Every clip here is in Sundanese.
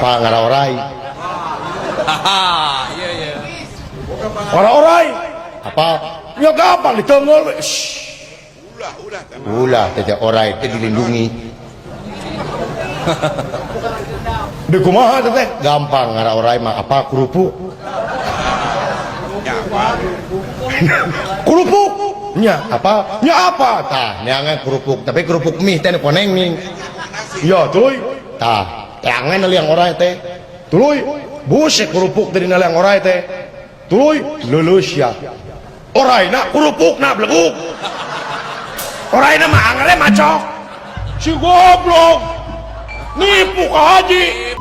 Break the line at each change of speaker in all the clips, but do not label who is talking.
Apa ngala orai?
Iya iya.
Ngala orai.
Apa?
Ya gampang ditenggel.
Ulah, ulah.
Ulah teh orai teh dilindungi.
Di kumaha teh?
Gampang ngala orai mah apa kerupuk.
Ya, apa?
Kerupuk.
Nya apa?
Nya apa?
Tah, neangan kerupuk, tapi kerupuk mie teh nu koneng nih.
Ya, tuluy.
Tah, teangan liang orai teh.
Tuluy.
Buset kerupuk dari liang orai teh.
Tuluy.
Lulus ya.
Oraina kerupukna beleguk. Oraina mah angere macok. Si goblok. Nipu ka haji.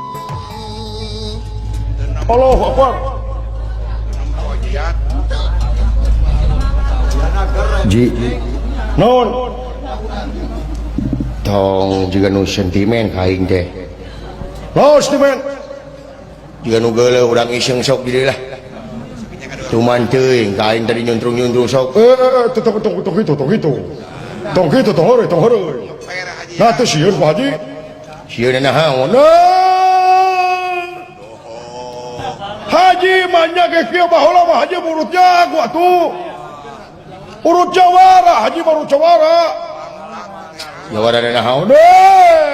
Allahu Akbar.
Ji,
Non.
Tong juga nu sentimen ka aing teh.
Naon sentimen?
Jiga nu geuleuh urang iseng sok di dieu lah. Cuman teuing ka aing tadi nyuntrung-nyuntrung sok.
Tong tong tong gitu, tong gitu. Tong gitu, tong heureuy, tong heureuy. Nah, teu sieun Pak Haji.
Sieun naon?
Nah. Haji mah nya ge kieu baheula mah haji urut jago atuh. Urut jawara, haji mah urut jawara.
Jawara naon?
Nah.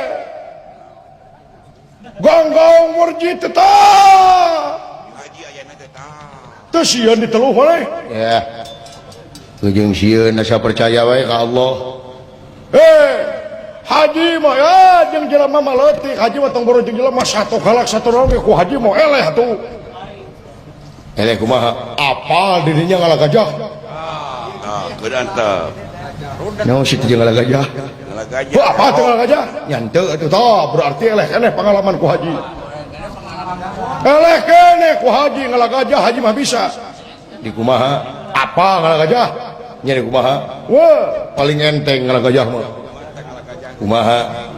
Gonggaung murji tetap.
Haji ayana teh tah.
Teu sieun diteluh maneh.
Ya. Ujung sieun asa percaya wae ka Allah.
Haji mah ya jeung jelema mah leutik, haji mah tong boro jeung jelema satu galak satu naon ge ku haji mah eleh atuh.
Eleh kumaha?
Apal dirinya ngalah gajah.
Tah, geus antep.
Naon sih teh ngalah gajah?
Ngalah gajah.
Heuh, apa teh ngalah gajah?
Nya henteu atuh.
Tah, berarti eleh keneh pengalaman ku haji. Eleh keneh ku haji ngalah gajah, haji mah bisa.
Di kumaha?
Apa ngalah gajah?
Nya di kumaha?
Wah,
paling enteng ngalah gajah mah. Kumaha?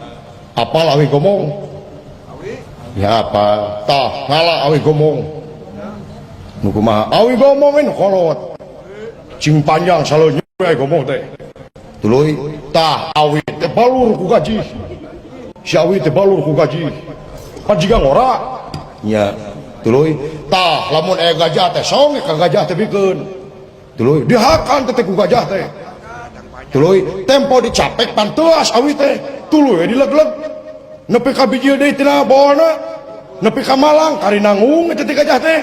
Apal awi gomong?
Ya apa?
Tah, ngalah awi gomong.
Nu kumaha?
Awi gomong ini kolot. Cing panjang saleunyeun we gomong teh.
Tuluy
tah awi teh balur ku gaji. Si awi teh balur ku gaji. Pan jiga ngora.
Nya, tuluy
tah lamun aya gajah teh song ka gajah teh bikeun.
Tuluy
dihakan teh ku gajah teh.
Tuluy
tempo dicapek panteas awi teh. Tuluy dileg-leg. Nepi ka bijil deui tina bolna. Nepi ka Malang kari nanggung eta teh gajah teh.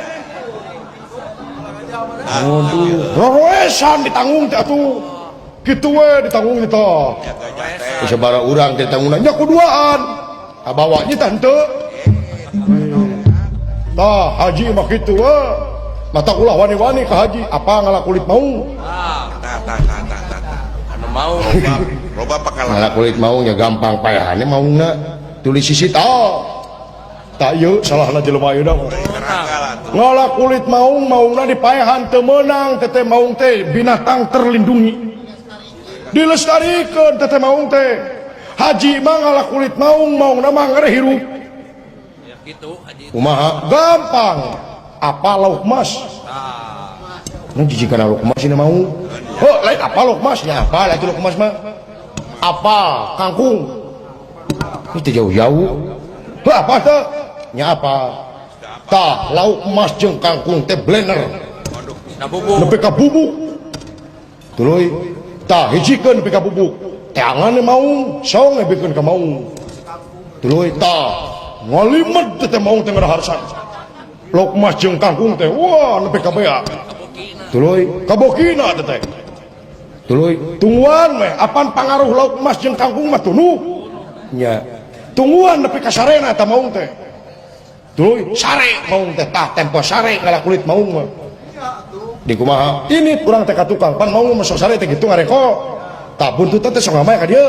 Aduh,
roroesan ditanggung teh atuh. Kitu we ditanggung teh tah.
Sabaraha urang teh tanggungan
nya kuduaan.
Kabawa
nya tah henteu. Tah haji mah kitu we. Mata ulah wani-wani ka haji, apa ngalah kulit maung?
Tah tah tah tah tah.
Anu mau
loba pakalah.
Ngalah kulit maung nya gampang paehane maungna. Tulis sisi
tah. Tak ieu salahna jelema ayeuna mah. Ngalah kulit maung, maungna dipaehan teu meunang, teteh maung teh binatang terlindungi. Dilestarikeun teteh maung teh. Haji mah ngalah kulit maung, maungna mah ngere hirup.
Ya kitu haji.
Kumaha?
Gampang. Apa lauk mas?
Nu jijikana lauk mas ini maung.
Heuh, lain apa lauk mas?
Ya apa lah itu lauk mas mah? Apa kangkung? Ini teh jauh-jauh.
Heuh, apa teh?
Nya apa?
Tah, lauk emas jeung kangkung teh blender.
Na bubuk.
Nepi ka bubuk.
Tuluy
tah hijikeun nepi ka bubuk. Teangan maung, song bikeun ka maung.
Tuluy
tah ngalimet teh maung teh ngaraharsan. Lauk emas jeung kangkung teh wah nepi ka bea.
Tuluy
kabokina teh teh.
Tuluy
tungguan meh apan pangaruh lauk emas jeung kangkung mah tunuh.
Nya
tungguan nepi ka sarena eta maung teh. Tuluy sare maung teh tah tempo sare ngalah kulit maung mah.
Di kumaha?
Ini kurang teh ka tukang pan maung mah sok sare teh kitu ngareko. Tah buntutna teh sok ngamaya ka dieu.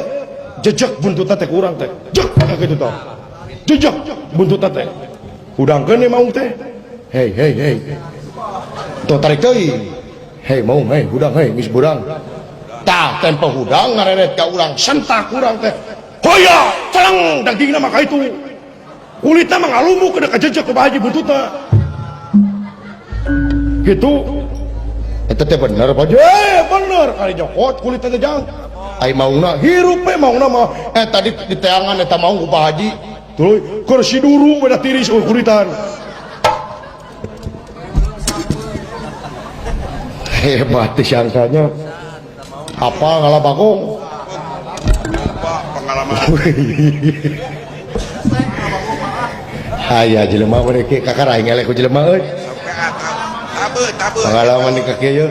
Jejek buntutna teh kurang teh. Jek ka kitu tah. Jejek buntutna teh. Hudangkeun maung teh.
Hei hei hei. Tuh tarik teuing. Hei maung hei hudang hei geus burang.
Tah tempo hudang ngareret ka urang sentak urang teh. Hoya celeng dagingna mah ka itu. Kulitna mah ngalumuk ke kajejek ku Pak Haji buntutna. Gitu.
Eta teh bener Pak Haji.
Bener kali jokot kulitna teh jang.
Ai maungna
hirup we maungna mah.
Tadi di teangan eta maung ku Pak Haji.
Tuluy kursi duru beda tiris kuritan. Hebat sangkanya. Apa ngalah bagong?
Pengalaman.
Aya jelema mereka kakara ngelek ku jelema euy. Pengalaman di kaki ieu.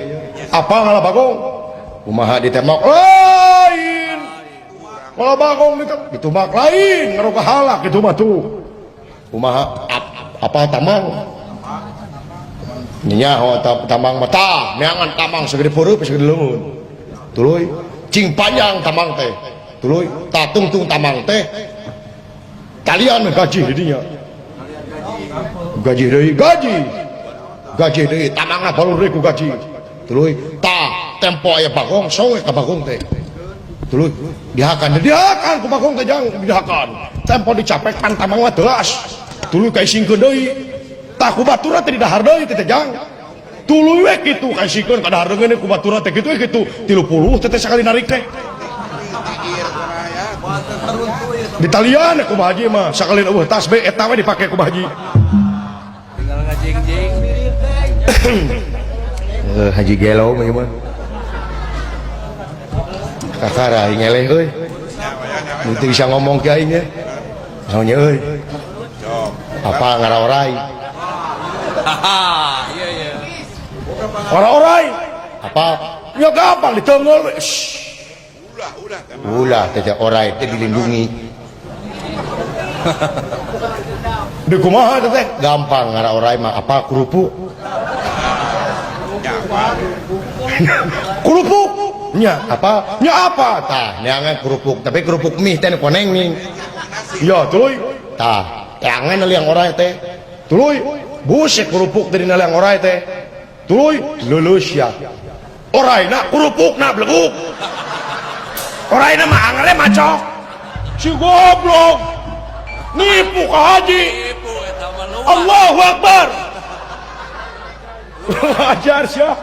Apa ngalah bagong?
Kumaha ditembak
lain. Kalau bagong ditumbak lain, ngaruh halak itu mah tuh.
Kumaha apa tamang? Nyaho tamang mah tah, neangan tamang segede peureub segede leungeun. Tuluy cing panjang tamang teh. Tuluy tatungtung tamang teh.
Talian gaji di dinya. Gaji deui, gaji. Gaji deui, tamangna balur deui ku gaji.
Tuluy tah tempo aya bagong sowe ka bagong teh. Tuluy dihakan,
dihakan ku bagong teh jang dihakan. Tempo dicapek pan tamang mah teuas. Tuluy kaisingkeun deui. Tah ku baturna teh didahar deui teh jang. Tuluy we kitu kaisingkeun ka dahar deui ku baturna teh kitu we kitu. 30 teh sakali narik teh. Di talian ku haji mah sakali eueuh tas be eta we dipake ku haji.
Tinggal ngajing-jing.
Haji gelo mah ieu mah. Kakara ngeleh euy. Nu teu bisa ngomong ki aing ge. Naon nya euy. Apa ngaraorai?
Haha, iya iya.
Ngaraorai.
Apa?
Ya gampang ditengeul we.
Ulah teh orai teh dilindungi.
Di kumaha teh?
Gampang ngaraorai mah apa kerupuk.
Kerupuk
nya apa?
Nya apa?
Tah, neangan kerupuk, tapi kerupuk mie teh koneng nih.
Ya tuluy.
Tah, teangan liang orai teh.
Tuluy, buset kerupuk dari liang orai teh. Tuluy, lulus ya. Orai na kerupuk na beleguk. Orai na mah angere macok. Si goblok. Nipu ka haji. Allahu Akbar. Ajar sia.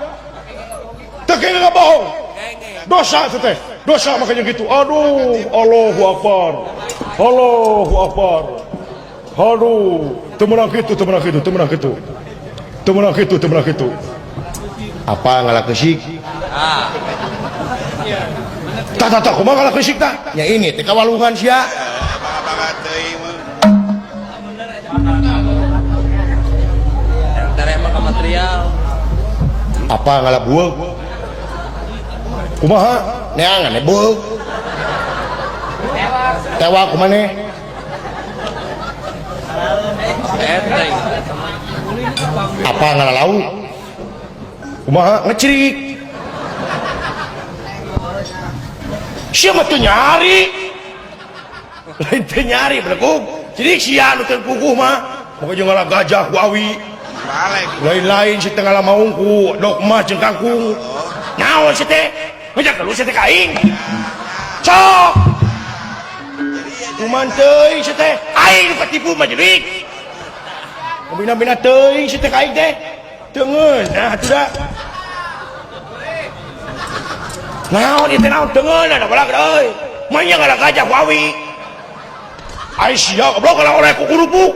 Teu kenging bohong. Dosa teh. Dosa makanya gitu. Aduh, Allahu Akbar. Allahu Akbar. Aduh, teu meunang kitu, teu meunang kitu, teu meunang kitu. Teu meunang kitu, teu meunang kitu.
Apa ngalah keusik?
Ah.
Tah tah tah, kumaha ngalah keusik tah?
Nya ini teh kawalungan sia.
Material.
Apa ngalah bueuk?
Kumaha?
Neangan we bueuk. Tewak kumaneh? Apa ngalah lauk?
Kumaha? Ngecerik. Sia mah teu nyari. Lain teu nyari belegug. Jadi sia nu teu puguh mah. Moga jeung ngalah gajah ku awi. Lain-lain si teh ngalah maung ku dogma jeung kangkung. Naon si teh? Ngajak gelut si teh ka aing. Cok. Kuman teuing si teh? Aing nu katipu mah jerik. Bina-bina teuing si teh ka aing teh. Teu ngeunah atuh da. Naon ieu teh naon teu ngeunah da balag euy. Manya ngalah gajah ku awi. Ai sia goblok ngalah orai ku kerupuk.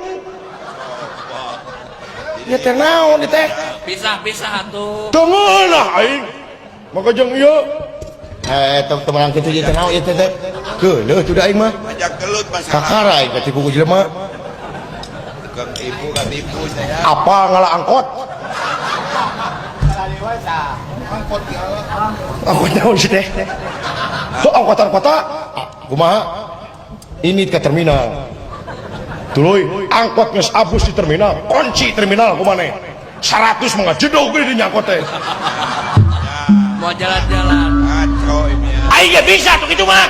Ya teh naon ieu teh?
Pisah-pisah atuh.
Teu ngeunah aing. Maka jeung ieu.
Teu meunang kitu ieu teh naon ieu teh teh. Geuleuh tuh da aing mah.
Ajak gelut masalah.
Kakara aing katipu ku jelema.
Tukang tipu katipu saya.
Apa ngalah angkot? Angkot naon sih teh? Tuh angkotan kota.
Kumaha? Ini ke terminal.
Tuluy angkot geus abus di terminal, kunci terminal kumaneh. 100 mah ngajedog ge di angkot teh.
Mau jalan-jalan.
Kacau ini.
Aing ge bisa tuh kitu mah.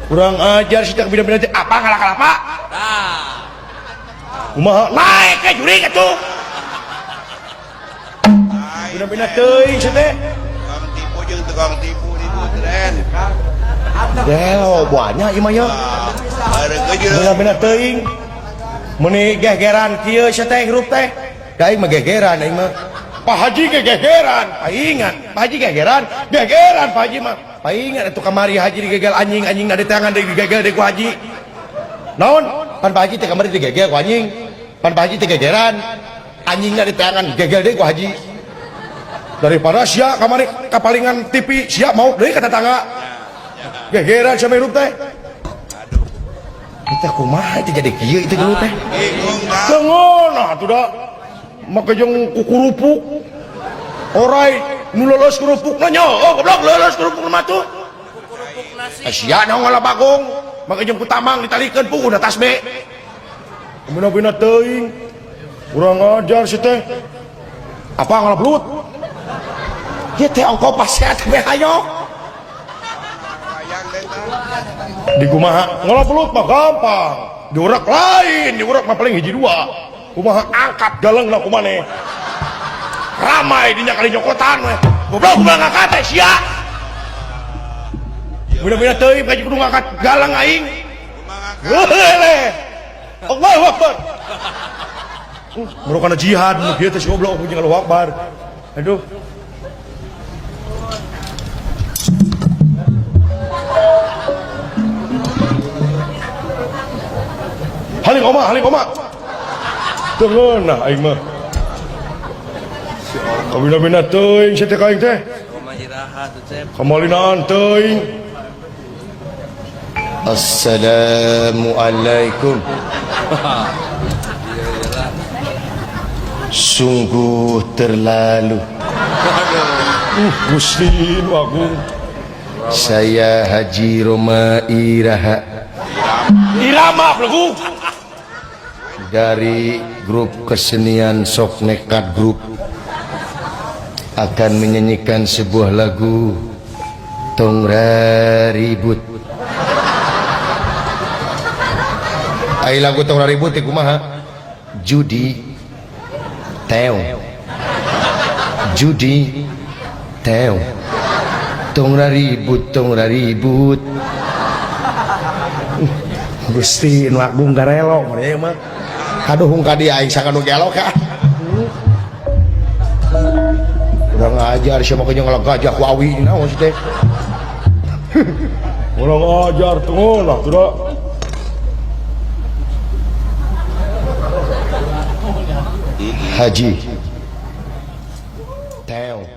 Kurang ajar sih teh bina-bina teh apa ngalah kalapa?
Tah.
Kumaha? Naik ke jurig atuh. Bina-bina teuing sih teh.
Tukang tipu jeung tukang tipu di tren.
Gelo banyak ieu mah nya.
Bina-bina teuing.
Meuni gegeran kieu sia teh hirup teh. Da aing mah gegeran aing mah.
Pak Haji ge gegeran,
paingan. Pak Haji gegeran, gegeran Pak Haji mah.
Paingan atuh kamari haji digegel anjing, anjing na di tangan digegel deui ku haji. Naon?
Pan Pak Haji teh kamari digegel ku anjing. Pan Pak Haji teh gegeran. Anjingna di tangan gegel deui ku haji.
Daripada sia kamari kapalingan TV, sia maut deui ka tetangga. Gegeran sia hirup teh.
Aduh.
Itu kumaha itu jadi kieu itu dulu teh.
Bingung dah.
Teu ngeunah atuh da. Make jeung kukurupuk. Orai nu leuleus kerupukna nya, oh goblok leuleus kerupukna mah tuh.
Kerupuk nasi.
Sia naon ngalah bagong. Make jeung ku tamang ditalikeun puguh da tasbe. Bina-bina teuing. Kurang ajar si teh. Apa ngalah belut?
Ieu teh ongko paseat we hayo.
Hayang teh tah.
Di kumaha? Ngalah belut mah gampang. Diurak lain, diurak mah paling hiji dua. Kumaha angkat galengna kumaneh. Ramai dinya kali nyokotan we. Goblok kumaha ngangkat teh sia. Bina-bina teuing kaji kudu ngangkat galang aing.
Kumaha ngangkat?
Lele. Allahu Akbar. Merupakan jihad nu kieu teh si goblok jeung Allahu Akbar. Aduh. Haling oma, haling oma. Teu ngeunah aing mah. Kabina-bina teuing sia teh ka aing teh.
Oma iraha tuh Cep.
Kamalinaan teuing.
Assalamualaikum. Sungguh terlalu.
Gusti nu agung.
Saya Haji Roma Iraha.
Irama belegu.
Dari grup kesenian Sok Nekat Group akan menyanyikan sebuah lagu Tong Raribut. Ai lagu Tong Raribut teh kumaha? Judi teong. Judi teong. Tong raribut, tong raribut.
Gusti nu agung garelo mah mah.
Kaduhung ka dieu aing sakanu gelo ka. Urang ajar sia mah jeung ngalagajah ku awi naon sih teh.
Urang ajar teu ngeunah tuh da.
Haji Teong.